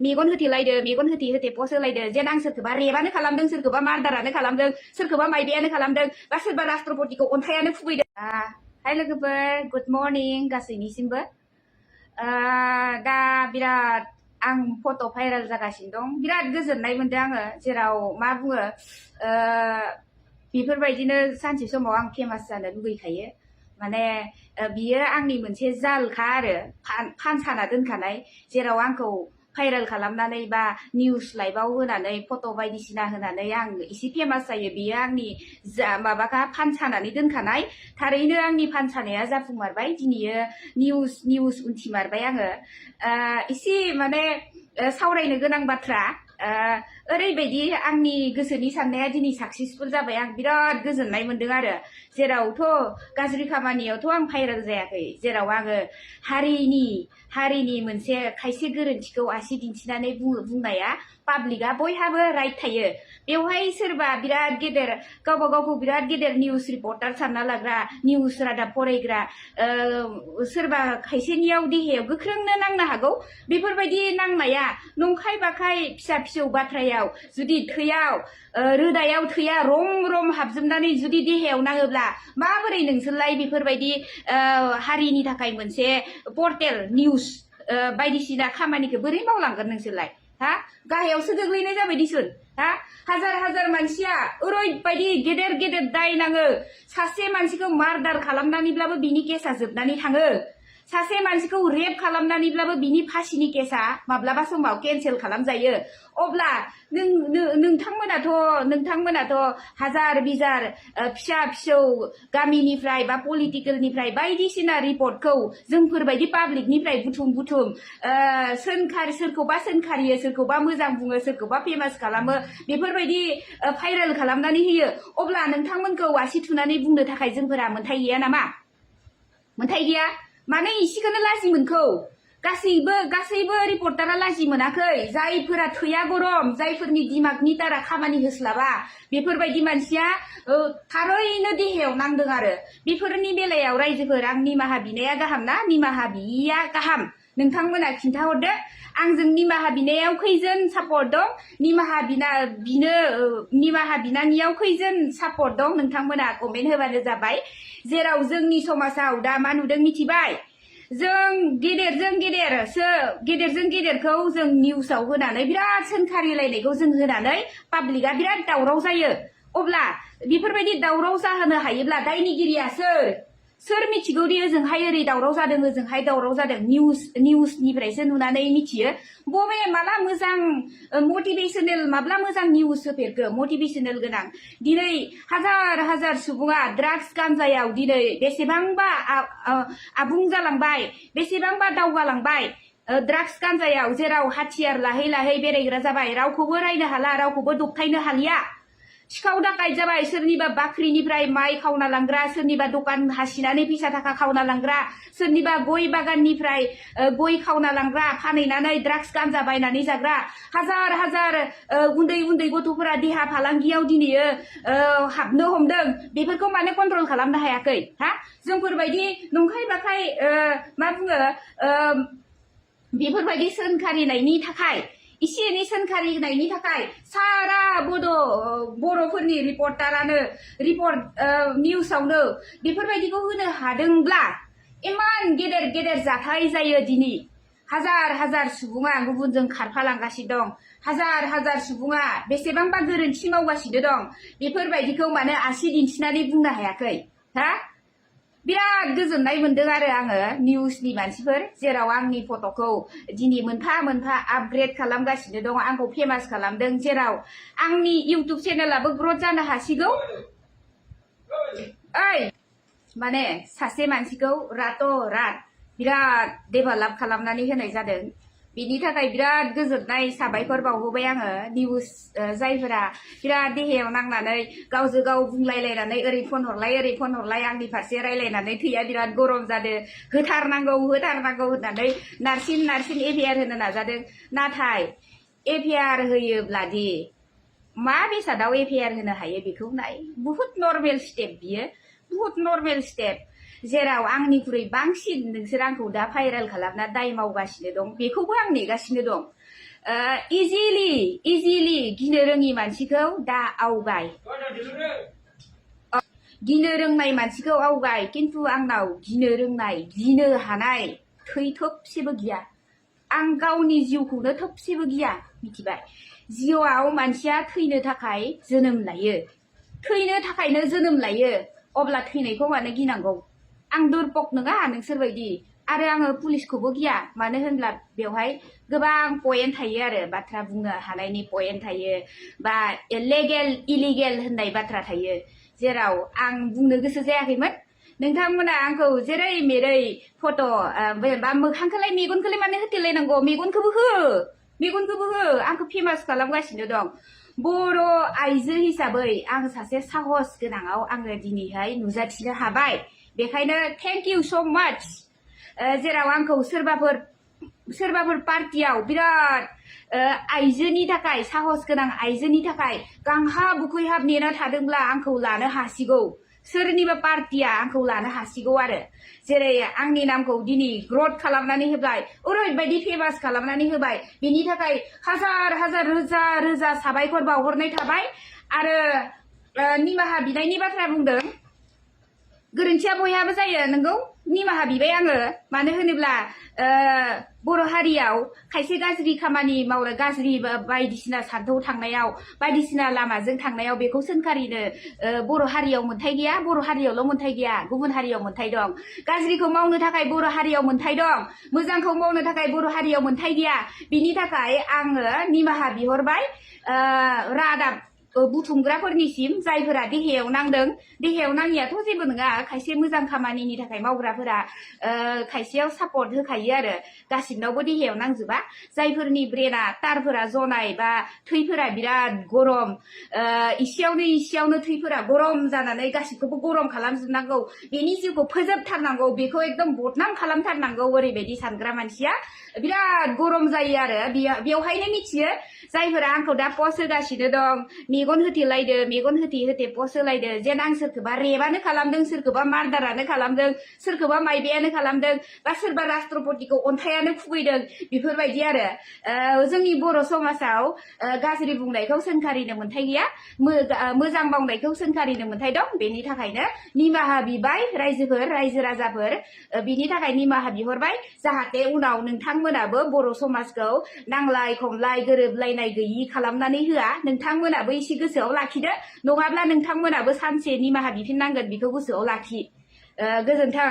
मेगन होथे पस्ट होलायदो जेन आं सोरखौबा रेबानो खालामदों सोरखौबा मार्डारानो खालामदों सोरखौबा माइबायानो खालामदों बा सोरबा राष्ट्रपतिखौ अन्थायानो खुबैदों हाय लोगोफोर गुड मर्निं गासैनिसिमबो दा बिराद आं फट' भाइरेल जागासिनो दं बिराद गोजोननाय मोनदों आङो जेराव मा बुङो बेफोरबायदिनो सानसे समाव आं फेमास जानो लुगैखायो माने बियो आंनि मोनसे जालखा आरो फानसाना दोनखानाय जेराव आंखौ भाइरेल खालामनानै बा निउस लाइभआव होनानै फट' बायदिसिना होनानै आं एसे फेमास जायो बियो आंनि माबाखा फानसानानै दोनखानाय थारैनो आंनि फानसानाया जाफुंमारबाय दिनैयो निउस उनथिमारबाय आङो एसे माने सावरायनो गोनां बाथ्रा ओरैबायदि आंनि गोसोनि साननाया दिनै साक्सेसफुल जाबाय आं बिराद गोजोननाय मोनदों आरो जेरावथ' गाज्रि खामानियावथ' आं भाइरेल जायाखै जेराव आङो हारिनि मोनसे खायसे गोरोन्थिखौ आसि दिन्थिनानै बुंनाया पाब्लिकआ बयहाबो राइट थायो बेवहाय सोरबा बिराद गेदेर गावबा गावखौ बिराद गेदेर निउस रिपर्टार सानना लाग्रा निउस रादाब फरायग्रा सोरबा खायसेनियाव देहायाव गोख्रोंनो नांनो हागौ बेफोरबायदि नांनाया नंखाय बाखाय फिसा फिसौ बाथ्रायाव जुदि थैयाव रोदायाव थैया रम हाबजोबनानै जुदि देहायाव नाङोब्ला माबोरै नोंसोरलाय बेफोरबायदि हारिनि थाखाय मोनसे पर्टेल निउस बायदिसिना खामानिखौ बोरै मावलांगोन नोंसोरलाय हा गाहायावसो गोग्लैनाय जाबाय दिसुन हा हाजार मानसिया ओरैबायदि गेदेर दाय नाङो सासे मानसिखौ मार्डार खालामनानैब्लाबो बिनि केसा जोबनानै थाङो सासे मानसिखौ रेप खालामनानैब्लाबो बिनि फासिनि केसा माब्लाबा समाव केन्सेल खालामजायो अब्ला नोंथांमोनाथ' हाजार बिजार फिसा फिसौ गामिनिफ्राय बा पलिटिकेलनिफ्राय बायदिसिना रिपर्टखौ जोंफोरबायदि पाब्लिकनिफ्राय बुथुम सोरखौबा सोंखारियो सोरखौबा मोजां बुङो सोरखौबा फेमास खालामो बेफोरबायदि भाइरेल खालामनानै होयो अब्ला नोंथांमोनखौ आसि थुनानै बुंनो थाखाय जोंफोरा मोन्थाय गैया नामा मोन्थाय गैया माने इसेखौनो लाजि मोनखौ गासैबो रिपर्टारा लाजि मोनाखै जायफोरा थैया गरम जायफोरनि दिमागनि दारा खामानि होस्लाबा बेफोरबायदि मानसिया थारैनो देहायाव नांदों आरो बेफोरनि बेलायाव रायजोफोर आं निमाहा बिनाया गाहाम ना निमाहा बियिया गाहाम नोंथांमोना खिन्थाहरदो आंजों निमाहा बिनायाव खैजोन सापर्ट दं निमाहा बिनानियाव खैजोन सापर्ट दं नोंथांमोना कमेन्ट होबानो जाबाय जेराव जोंनि समाजाव दा मा नुदों मिथिबाय जों गेदेरजों गेदेरखौ जों निउसाव होनानै बिराद सोंखारिलायनायखौ जों होनानै पाब्लिकआ बिराद दावराव जायो अब्ला बेफोरबायदि दावराव जाहोनो हायोब्ला दायनिगिरिया सोर मिथिगौदि ओजोंहाय ओरै दावराव जादों ओजोंहाय दावराव जादों निउसनिफ्रायसो नुनानै मिथियो बबे माला मोजां मटिभेशनेल माब्ला मोजां निउस होफेरखो मटिभेशनेल गोनां दिनै हाजार सुबुङा ड्राग्स गान्जायाव दिनै बेसेबांबा आबुं जालांबाय बेसेबांबा दावगालांबाय ड्राग्स गान्जायाव जेराव हाथियार लाहै बेरायग्रा जाबाय रावखौबो रायनो हाला रावखौबो दबथायनो हालिया सिखाव दाखायत जाबाय सोरनिबा बाख्रिनिफ्राय माइ खावना लांग्रा सोरनिबा दखान हासिनानै फैसा थाखा खावना लांग्रा सोरनिबा गय बागाननिफ्राय गय खावना लांग्रा फानहैनानै ड्राग्स गान्जा बायनानै जाग्रा हाजार उन्दै गथ'फोरा देहा फालांगियाव दिनैयो हाबनो हमदों बेफोरखौ माने कन्ट्रल खालामनो हायाखै हा जोंफोरबायदि नंखाय बाखाय मा बुङो बेफोरबायदि सोंखारिनायनि थाखाय इसे एनै सोंखारिनायनि थाखाय सारा बर'फोरनि रिपर्टारानो निउसावनो बेफोरबायदिखौ होनो हादोंब्ला इमान गेदेर जाथाय जायो दिनै हाजार सुबुङा गुबुनजों खारफालांगासिनो दं हाजार सुबुङा बेसेबांबा गोरोन्थि मावगासिनो दं बेफोरबायदिखौ माने आसि दिन्थिनानै बुंनो हायाखै हा बिराद गोजोननाय मोनदों आरो आङो निउसनि मानसिफोर जेराव आंनि फट'खौ दिनै मोनफा आपग्रेड खालामगासिनो दं आंखौ फेमास खालामदों जेराव आंनि इउटुब चेनेलाबो ग्रथ जानो हासिगौ माने सासे मानसिखौ रात बिराद डेभेलप खालामनानै होनाय जादों बिनि थाखाय बिराद गोजोननाय साबायखर बावहोबाय आङो निउस जायफोरा बिराद देहायाव नांनानै गावजों गाव बुंलायलायनानै ओरै फन हरलाय आंनि फारसे रायलायनानै थैया बिराद गरम जादों होथारनांगौ होननानै नारसिन एफआइआर होनो नाजादों नाथाय एफआइआर होयोब्लादि मा बेसादाव एफआइआर होनो हायो बेखौ नाय बुहुत नर्मेल स्टेप बियो बुहुत नर्मेल स्टेप जेराव आंनिख्रुइ बांसिन नोंसोर आंखौ दा भाइरेल खालामना दाय मावगासिनो दं बेखौबो आं नेगासिनो दं इजिलि गिनो रोङि मानसिखौ दा आवगाय गिनो रोंनाय मानसिखौ आवगाय खिन्थु आंनाव गिनो रोंनाय गिनो हानाय थै थोबसेबो गैया आं गावनि जिउखौनो थोबसेबो गिया मिथिबाय जिउआव मानसिया थैनो थाखाय जोनोम लायो थैनो थाखायनो जोनोम लायो अब्ला थैनायखौ मानो गिनांगौ आं दुरपक नङा नोंसोरबायदि आरो आङो पुलिसखौबो गिया मानो होनब्ला बेवहाय गोबां पइन्ट थायो आरो बाथ्रा बुंनो हानायनि पइन्ट थायो बा लेगेल इलिगेल होननाय बाथ्रा थायो जेराव आं बुंनो गोसो जायाखैमोन नोंथांमोना आंखौ जेरै मेरै फट' बा मोखांखौलाय मेगनखौलाय मानो होथेलायनांगौ मेगनखौबो हो आंखौ फेमास खालामगासिनो दं बर' आइजो हिसाबै आं सासे साहस गोनाङाव आङो दिनैहाय नुजाथिनो हाबाय बेखायनो थेंक इउ स' माच जेराव आंखौ सोरबाफोर पार्टियाव बिराद आइजोनि थाखाय साहस गोनां आइजोनि थाखाय गांहाब उखैहाब नेना थादोंब्ला आंखौ लानो हासिगौ सोरनिबा पार्टिया आंखौ लानो हासिगौ आरो जेरै आंनि नामखौ दिनै ग्रथ खालामनानै होबाय ओरैबायदि फेमास खालामनानै होबाय बेनि थाखाय हाजार रोजा साबायखर बावहरनाय थाबाय आरो निमाहा बिनायनि बाथ्रा बुंदों गोरोन्थिया बयहाबो जायो नंगौ निमाहा बिबाय आङो मानो होनोब्ला बर' हारियाव खायसे गाज्रि खामानि मावनो गाज्रि बायदिसिना सान्थौ थांनायाव बायदिसिना लामाजों थांनायाव बेखौ सोंखारिनो बर' हारियाव मोन्थाय गैया बर' हारियावल' मोन्थाय गैया गुबुन हारियाव मोन्थाय दं गाज्रिखौ मावनो थाखाय बर' हारियाव मोन्थाय दं मोजांखौ मावनो थाखाय बर' हारियाव मोन्थाय गैया बिनि थाखाय आङो निमाहा बिहरबाय रादाब बुथुमग्राफोरनिसिम जायफोरा देहायाव नांदों देहायाव नाङियाथ' जेबो नङा खायसे मोजां खामानिनि थाखाय मावग्राफोरा खायसेयाव सापर्ट होखायो आरो गासिबनावबो देहायाव नांजोबा जायफोरनि ब्रेना तारफोरा जनाय बा थैफोरा बिराद गरम इसेयावनो थैफोरा गरम जानानै गासिबखौबो गरम खालामजोबनांगौ बेनि जिउखौ फोजोबथारनांगौ बेखौ एकदम बदनाम खालामथारनांगौ ओरैबायदि सानग्रा मानसिया बिराद गरम जायो आरो बेवहायनो मिथियो जायफोरा आंखौ दा पस्ट होगासिनो दं मेगन होथे पस्ट होलायदो जेन आं सोरखौबा रेबानो खालामदों सोरखौबा मार्डारानो खालामदों सोरखौबा माइबायानो खालामदों बा सोरबा राष्ट्रपतिखौ अन्थायानो खुबैदों बेफोरबायदि आरो जोंनि बर' समाजाव गाज्रि बुंनायखौ सोंखारिनो मोन्थाय गैया मोजां मावनायखौ सोंखारिनो मोन्थाय दं बेनि थाखायनो निमाहा बिबाय रायजो राजाफोर बिनि थाखाय निमाहा बिहरबाय जाहाथे उनाव नोंथांमोनाबो बर' समाजखौ नांलाय खमलाय गोरोबलायनाय गैयि खालामनानै होआ नोंथांमोनाबो एसे गोसोआव लाखिदो नङाब्ला नोंथांमोनाबो सानसे निमाहा बिफिननांगोन बेखौ गोसोआव लाखि गोजोन्थों